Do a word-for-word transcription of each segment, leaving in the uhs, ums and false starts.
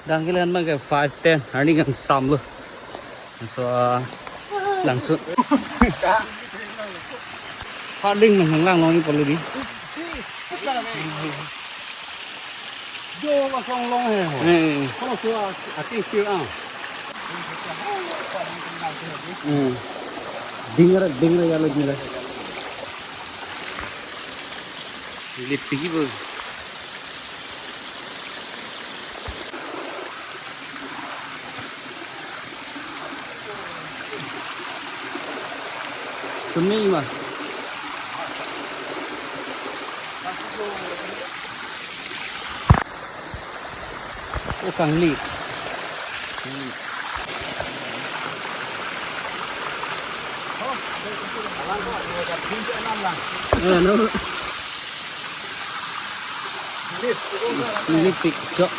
Dang kele an ma ke five ten, arni kan samlo. So, ah, langsung. Harding nang nang lang long polo di. Jo la song long he ho. Eh. Kono so a, a ting sir a. Hmm. Dingra, dingra ya lo dingra. Lip pigi bo. Sumi ma. O kangli. Eh, no. Lipik, chok.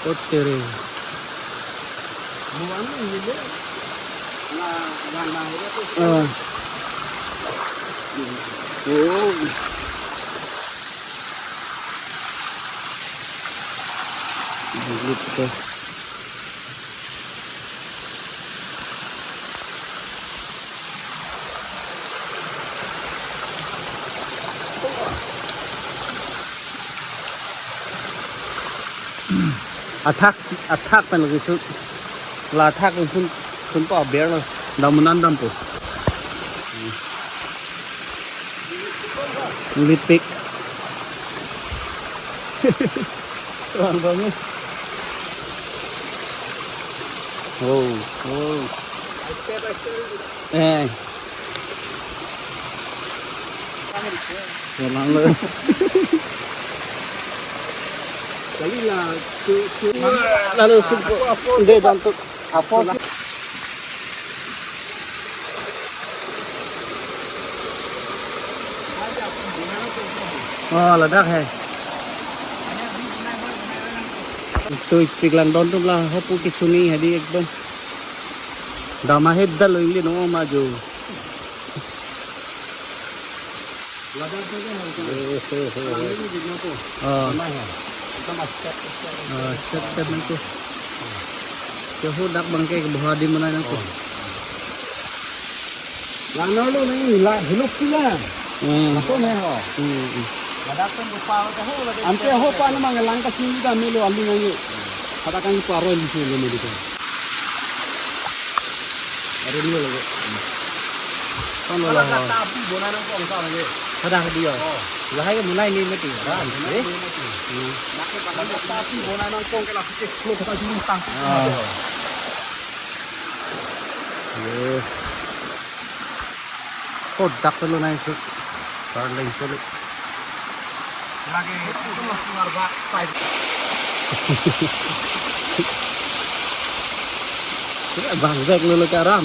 Kotere. Ah. Oh. Lipik. Athak si, athak pen lagi sun. La athak pen sun, sun pa aber lo. Damunan dampo. Lipik. Tuang banget. Oh, oh. Eh. Tuang lo. Kali la, tu, tu. Lalu sumpah. Deh, jantung. Apo. Oh, ladak hai. Itu ispik langdon tu lah, hopu kisuni hadi ekdom. Dama hep dal lo ingli no maju. Ladak tu kan, oh, oh, oh. Kami ni di mana tu? Ah. Sama step, step, step. Ah, step, step nangko. Keho dak bangke ke boha di mana nangko. Oh. Langno lo nang la, hiluk sila. Hmm. Apa me ho? Hmm, hmm. Ladak tu boha ke ho lagi. Ante ho pa na mang langka sini dah melo alu nangko. Katakan paro di sini melo. Ada dua lagi. Kan kalau lah. Tapi bonai nangkong sa lagi. Ada dia. Oh. Lahai ke mulai ni mati. Kan, eh? Hmm. Tapi bonai nangkong ke lah kita sepuluh kita jumpa. Ah. Ye. Kodak pelo nai su. Parleng sulit. Lagi itu mah keluar bak side. Bang Jack lulu karam.